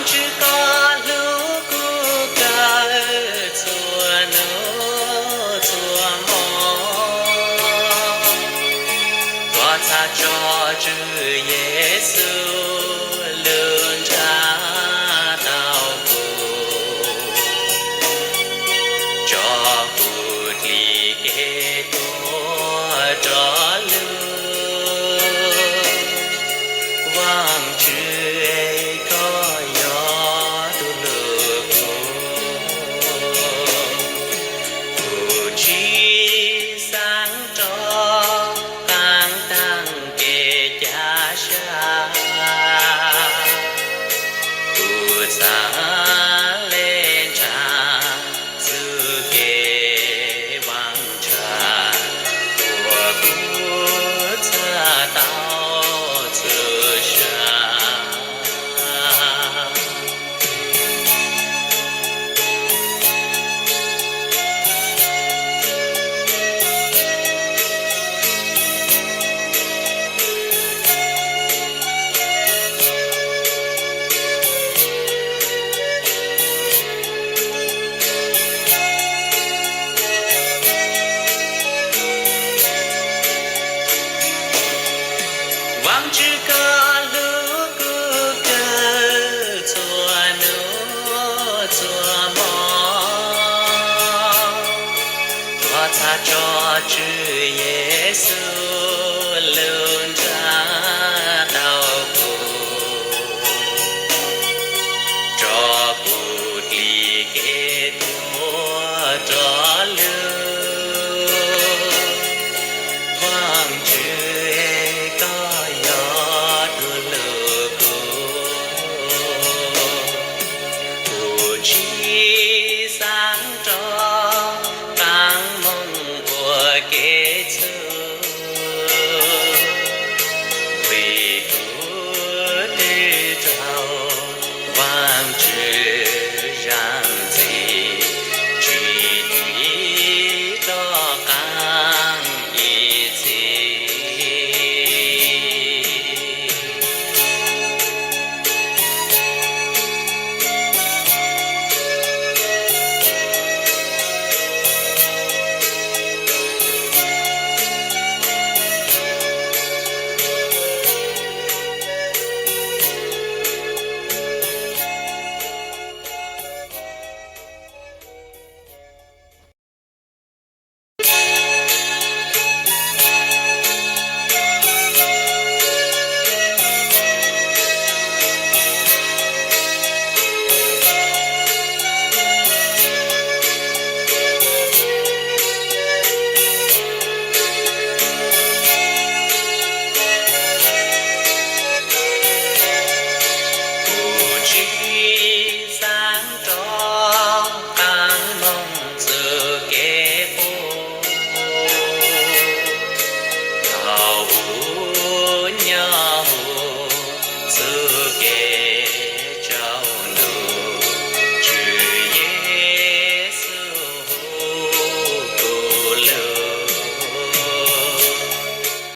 Tswv koj hlub kuv kawg txhua hnub txhua hmo. Koj txhad tso Tswv Yexus lub ntshav tau kuv, tso kuv dim kev tuag rov lug. Vaajtswv, koj yog tug hlub kuv, kuv tsi xaav rov qaab taag kev ca sab. Kuv txhad le nrhav txuj kev vaaj ntshav uas kuv txhad tau txhua zaag. Vaajtswv, koj hlub kuv kawg txhua hnub txhua hmo. Koj txhad tso Tswv Yexus